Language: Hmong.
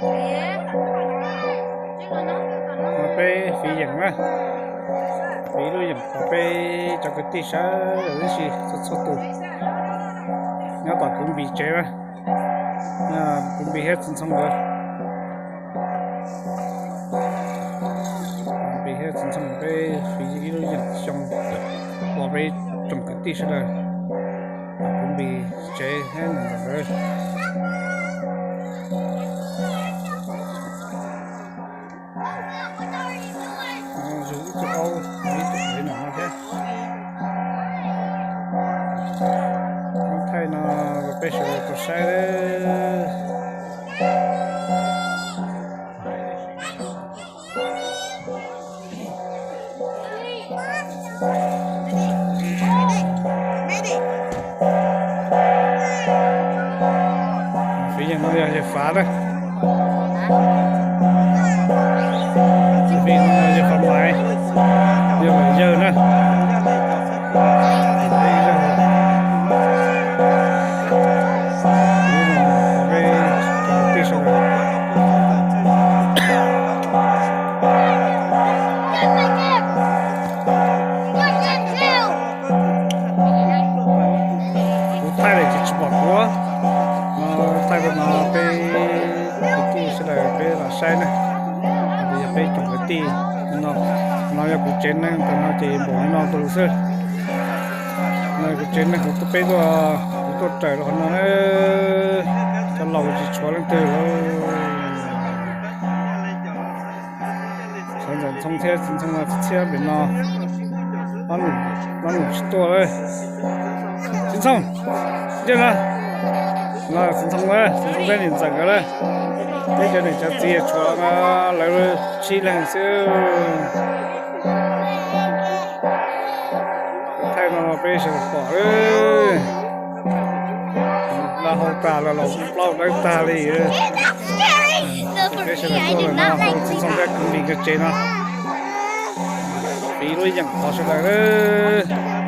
Peb fiv yeem na, fiv lub yeem qhov peb cov kwv tij sawv daws tib si txhua txhua tus nyob tom kuv Npis tsev na. Kuv Npis thiab Txiv Ntxhoo nkawd, Npis thiab Txiv Ntxhoo peb fiv ib lub yeem xyoo pom peb tsoom kwv tij sawv daws, kuv Npis tsev thiab ntawm nkawd. Zug ib tug aub, ib tug qev no thiab. Thaij no peb sawv daws tau saib. Fiv yeem no yog yawg Fav na. Fiv no yog yawg Fav Maiv, yog lawv yawg na. Kuv thaij lawm ces tsis pom kuv. Thaij rau no peb kwv tij sawv daws peb los saib na. Yog peb tsoom kwv tij no, no yog kuv tsev neeg, ntawm no ces npaum no tus xwb. No kuv tsev neeg, kuv peb tuaj, kuv tuaj raws rau qhov no na. Cov laus tsis tshuav leej twg lawm. Sawv ntxawm Ntxhoo thiab Txiv Ntxhoo no txhiab pem no, mab num tsis tuaj lawm. Txiv Ntxhoo, ntsia na, no Txiv Ntxhoo na, Txiv Ntxhoo thiab niam ntxawm nkawd na. Peb cov niam cov txiv tshuav lawv tsib leeg xwb. Thaij no peb sawv daws pom, laj hau tag los los plaub dawb tag li. Peb sawv daws tuaj lawm no, Txiv Ntxhoo thiab Kuv Npis nkawd tsev no. Fiv lub yeem qhov sawv daws lawm.